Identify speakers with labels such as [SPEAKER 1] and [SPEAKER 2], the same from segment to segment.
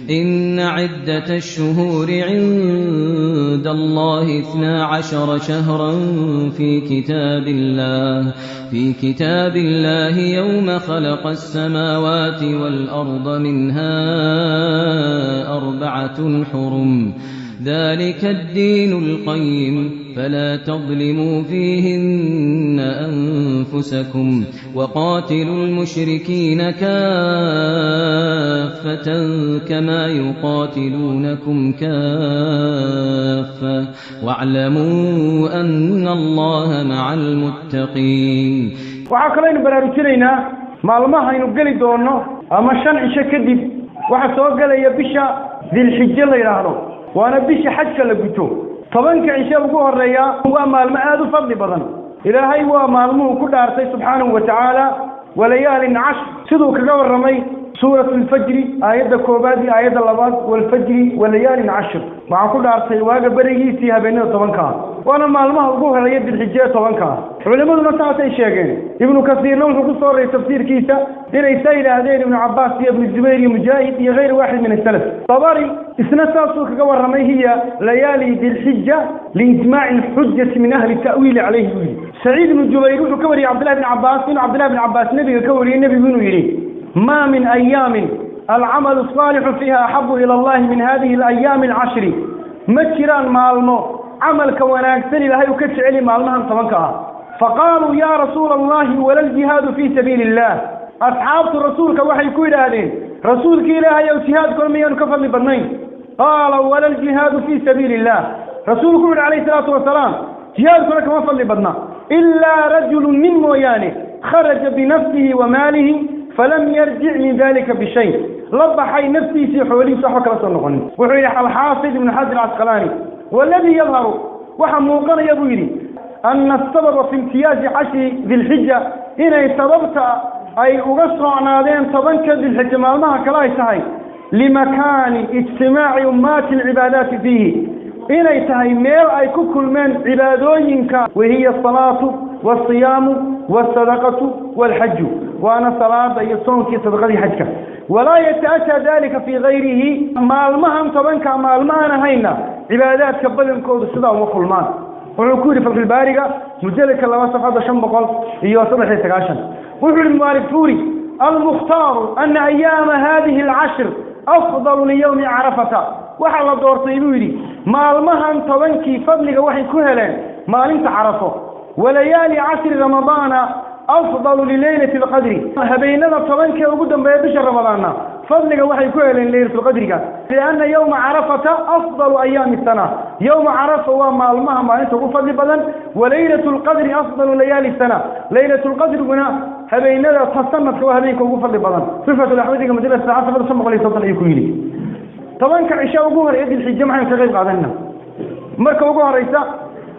[SPEAKER 1] إن عدة الشهور عند الله 12 شهرا في كتاب الله يوم خلق السماوات والأرض منها 4 حرم ذلك الدين القيم فلا تظلموا فيهن أنفسكم وقاتلوا المشركين كافة كما يقاتلونكم كافة واعلموا أن الله مع المتقين.
[SPEAKER 2] Waxaa kaloo baraarujinaynaa maalmaha aynu geli doono ama 5 cisho kadib waxa soo galaya bisha Dilxijja la yiraahdo, waana bisha xajka la guto. 10 cisho ugu horeeya waa maalmo aad u fadli badan. Ilaahay waa maalmuhu ku dhaartay subxaanahu wa tacaala walayaalin cashr, siduu kaga warramay suuratu alfajri aayadda 1aad iyo aayadda 2aad, walfajri walayaalin cashr. Waxaan ku dhaartay waaga berigiisii habeenada 10ka, waana maalmaha ugu horeeya Dilxijja 10ka. Culimaduna saasay sheegeen. Ibnu Kasiirna wuxuu ku soo raray tafsiirkiisa inay saa yidhaahdeen Ibnu Cabbaas iyo Ibnu Zubayr iyo Mujaahid iyo غayr waaxid min asalaf. Tabari isna saasuu kaga warramay, hiya layaali Dilxija liijmaaci alxujati min ahli ta'wiili calayhi buu yidhi. Saciid ibnu Jubayr wuxuu ka wariyey Cabdillahi bn Cabbaas inuu Cabdillahi bn Cabbaas nebiga ka wariyey, nebigu inuu yidhi ما من أيام العمل الصالح فيها أحب إلى الله من هذه الأيام العشر. ما جران مالمو عمل كوناكسن إلهي وكتعلي مالمهم طبنكها. فقالوا يا رسول الله ولا الجهاد في سبيل الله. أصحاب الرسول كوحي كويل هذين رسولك إلهي وجهاد كل ميان كفر لبنين. قال ولا الجهاد في سبيل الله. رسولك عليه الصلاة والسلام جهاد كل كما فضل إلا رجل من مويانه خرج بنفسه وماله فلم يرجع من ذلك بشيء. لبحي نفسي في حولي صحوك رسول الله. وحي الحافظ ابن حجر العسقلاني والذي يظهر وحموقنا يبويري أن السبب في امتياز عشر ذي الحجة إن سببت أي أغسر عنادين تبنك ذي الحجة مالمها كلايسهي لمكان اجتماع أمات العبادات فيه، إن تهي ميل أي كل من عبادوينك، وهي الصلاة والصيام والصدقة والحج، وأنا صلاة أي صومك صدقة حجك. ولا يتأتى ذلك في غيره. مالمهم تبنك مالمهنا هينا عبادات كبلن كود الصدا ومخلمان. وعكوري في البارقة مجلك الله صفحة شنبقل إيوه 97. وحول المبارك فوري المختار أن أيام هذه العشر أفضل ليوم عرفة. وحال دورتي بيري مالمهم تبنك فضلك وحي كهلين مالنت عرفه. وليالي عشر رمضان أفضل لليلة القدر. هبيننا طبنك وقدم بيبش رمضان فضلك وحي كهلين ليلة القدر، لأن يوم عرفة أفضل أيام السنة. يوم عرفة وما ما أنت فضل بدن. وليلة القدر أفضل ليالي السنة. ليلة القدر هنا هبيننا تصنت وهبينك وفضل بدن. صفة الأحمدية مدينة الساعة 7:30 يكويلي طبنك عشاء وجوهر يد الحجة معنا كغير قادنا مركب وجوهر رئيسا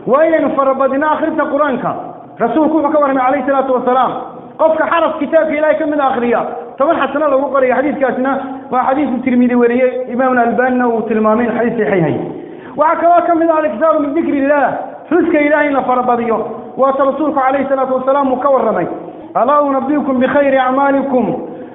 [SPEAKER 2] وين فربدنا آخرة قرآنك. رسولك وكورنا عليه الصلاة والسلام قفك حرف كتابك إلهي كم من آخرية طبعا حسنا لو قرأ حديث كاتنا وحديث الترمذي وريه إمام الألباني وتلمامين حديث صحيحين. وعكوا كم من الكتاب من ذكر الله حسك إلهي فربديه. وترسولك عليه الصلاة والسلام مكورمي ألا أنبئكم بخير أعمالكم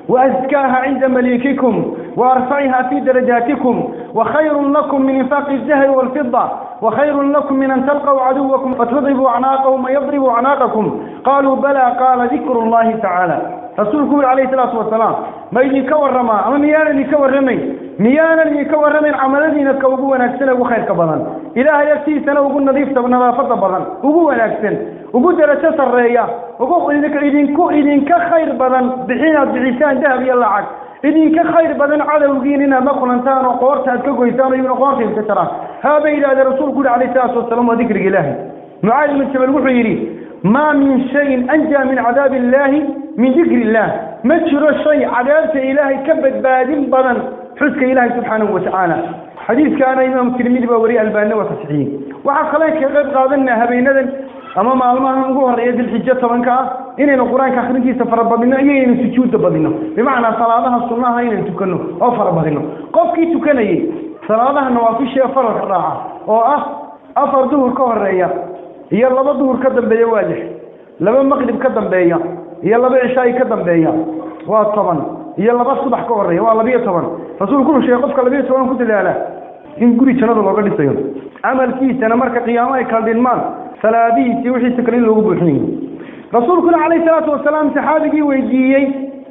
[SPEAKER 2] وأزكاها عند مليككم وأرفعها في درجاتكم وخير لكم من إنفاق الذهب والفضة وخير لكم من أن تلقوا عدوكم فتضربوا أعناقهم ويضربوا أعناقكم. قالوا بلى. قال ذكر الله تعالى. رسولكم عليه الصلاة والسلام ما يجي كورما أما ميانا اللي كورمي ميانا اللي كورمي عملنا كوجو ونكسنا وخير كبدن إله يكسي سنة وجو نظيف نظافة بدن وجو ونكسن وجو درجة سرية وجو إذن كخير بدن بحين بعيسان ذهب يلا عك إذن كخير بدن على وجيننا ما قلنتان وقورتها كجويسان يبن قورتها كتران. هذا إلى الرسول قول عليه الصلاة والسلام وذكر إلهي. معاذ بن جبل وحيري ما من شيء أنجى من عذاب الله من ذكر الله. ما تشرو شيء عذاب إلهي كبد بادين بدن حسك إلهي سبحانه وتعالى. حديث كان إمام الترمذي بوري الباني وتصحيح. وعقلك غير قادنا هبيننا أما معلومة نقول رئيس الحجة طبعا إن القرآن كخرجي سفر بدنا إيه سجود بدنا بمعنى صلاة السنة هاي تكنو أو فر بدنا قف كي تكني صلاة النوافل شيء فر الراعة أو أفر ظهر كهرية هي لبا ظهر كدم بيا واجح لبا مغرب كدم بيا هي لبا عشاء كدم بيا وطبعا هي لبا صبح كهرية ولا بيا طبعا Rasuulku wuxuu sheegay qofka 12 ku dadaala in guri jannada looga dhisayo, camalkiisana marka qiyaamo ay kala dhinmaan salaadihiisii wixiisa kale in loogu buuxinayo. Rasuulkuna calayhi salaatu wasalaam saxaabigii weydiiyey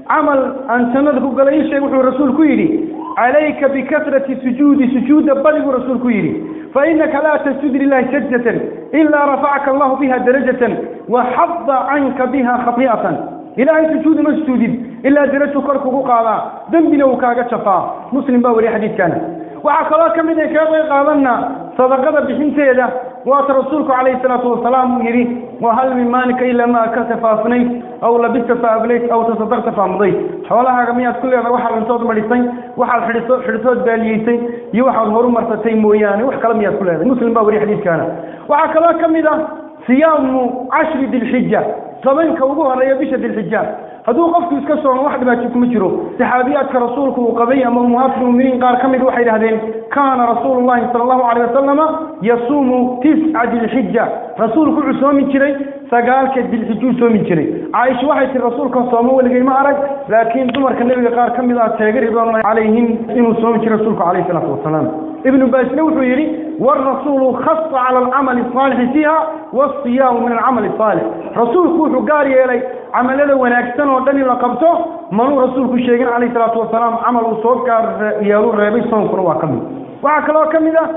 [SPEAKER 2] camal aan jannada ku galay ii sheeg, wuxuu rasuulku yidhi calayka bikasrati sujuudi, sujuudda badi buu rasuulku yidhi, fainaka laa tasjud lilahi sajdatan ilaa rafacaka allahu biha darajatan wa xada canka biha khati'atan. Ilaahay sujuud uma sujuudid ilaa darajo kor kugu qaadaa, dembina uu kaaga jafaa. Muslim baa weriye xadiidkana. Waxaa kaloo ka mid ah kaga qayb qaadanna sadaqada bixinteeda. Waata rasuulku calayhi salaatu wasalaam uu yidhi wahal min maalika ilaa ma akalta fa afnayt aw labista fa ablayt aw tasadaqta fa amdayt. Xoolahaaga miyaad ku leedahay waxaad cuntood marisay, waxaad xidhiso xidhitood baaliyeysay iyo waxaad horu marsatay mooyaane, wax kale miyaad ku leedahay? Muslim baa weriye xadiidkaana. Waxaa kaloo ka mid ah siyaamu 10 dilxija, 10-ka ugu horeeya bisha dilxija hadduu qofku iska soomo wax dhibaato kuma jiro. Saxaabiyaadka rasuulku uu qabay ama ummahaatu muminiin qaar ka mid waxay yidhahdeen kaana rasuulu llahi sala allahu calayh wasalama yasuumu 9 dilxija, rasuulku wuxuu soomi jiray 9-ka dilxijuu soomi jiray. Caaisha waxay tiri rasuulka soomo weligay ma arag, laakiin dumarka nebiga qaar ka mid ah sheegay ridwaanullahi calayhim inuu soomi jiray rasuulku calayhi salaatu wasalaam. Ibnu baasna wuxuu yidhi waalrasuulu khasa cala alcamali asaalixi fiiha waasiyaamu min alcamali asaalix. Rasuulku wuxuu gaar yeelay camalada wanaagsan oo dhan in la qabto, manuu rasuulku sheegin calayhi salaatu wasalaam camal uu soo gaar yeelu reebay, soonkuna waa ka mid. Waxaa kaloo ka mid ah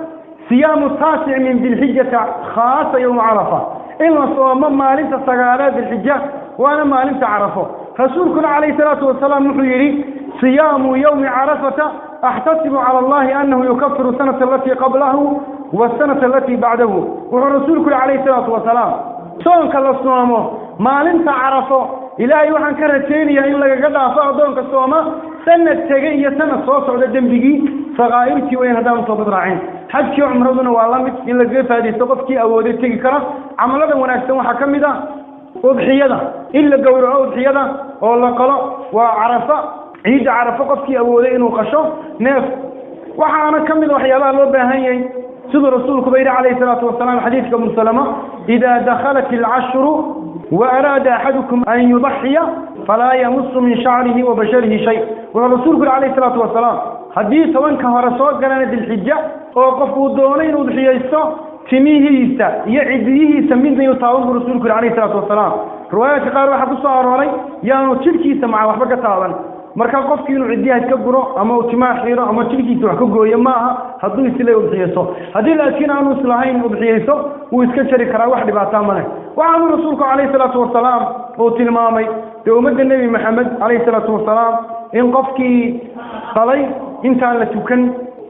[SPEAKER 2] siyaamu 9 min dilxijata khaasa yowma carafa, in la soomo maalinta 9aad dilxija, waana maalinta carafo. Rasuulkuna calayhi salaatu wasalaam wuxuu yidhi siyaamu yowmi carafata axtasibu cala allahi annahu yukafiru sanata alatii qablahu wasanata alatii bacdahu. Wuxuu rasuulku yihi calayhi salaatu wasalaam soonka la soomo maalinta carafo ilaahay waxaan ka rajaynayaa in lagaga dhaafo addoonka sooma sanad tegey iyo sanad soo socda dembigii sakaa'irtii weyn haddaanu toobad raacin. Xajkii cumraduna waa la mid, in lagaga faa'idaysto qofkii awooday tegi kara. Camaladan wanaagsan waxaa ka mid ah udxiyada, in la gowraco udxiyada oo la qalo, waa carafa, ciidda carafo qofkii awooday inuu qasho neef. Waxaana ka mid a waxyaabaha loo baahan yahay siduu rasuulkuba yidhi calayhi salaatu wasalaam xadiidka Umu Salama idaa dakhalat alcashru wa araada axadukum an yudaxiya falaa yamusu min shacrihi wa basharihi shay. Wuxuu rasuulku yihi calayhi salaatu wasalaam haddii 10-ka hore soo galana dilxija oo qof uu doonay inuu udxiyaysto timihiisa iyo cidiyihiisa midna inuu taaban buu rasuulku yihi calayhi salaatu wasalaam. Riwaayaadka qaar waxaa ku soo arooray yaanu jidhkiisa maca waxba ka taaban. Marka qofkii inuu cidiyaha iska guro ama uu timaha xiiro ama jidhkiisa wax ka gooyo ma aha hadduu isle udxiyayso. Haddii laakiin aanu islahayn udxiyayso wuu iska jari karaa, wax dhibaataa ma leh. Waxaanuu rasuulku calayhi salaatu wasalaam uu tilmaamay dee ummadda nebi Maxamed calayhi salaatu wasalaam in qofkii qalay intaan la tukan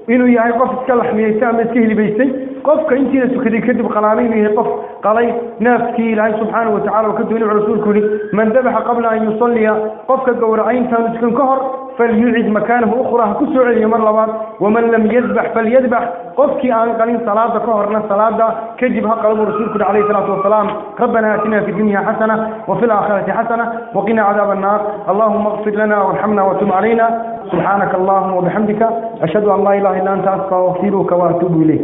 [SPEAKER 2] inuu yahay qof iska laxmiyaystay ama iska hilibaystay, qofka intii la tukaday kadib qalaanay inuu yahay qof qalay neefkii ilaahay subxaanahu watacala uu ka doonay. Wuxuu rasuulku yihi man dabaxa qabla an yusalliya, qofka gowracay intaanu tukan ka hor falyucid makaanahu ukhra, ha ku soo celiyo mar labaad. Waman lam yadbax falyadbax, qofkii aan qalin salaada ka horna salaada kadib ha qalo buu rasuulku yihi calayhi salaatu wasalaam. Rabbana aatina fi dunya xasana wafi alaakhirati xasana waqina cadaaba annaar. Allahuma اغfir lana warxamna watub calayna. Subxaanaka allahuma wabixamdika ashhadu an laa ilaha illa anta astaghfiruka waatuubu ilayk.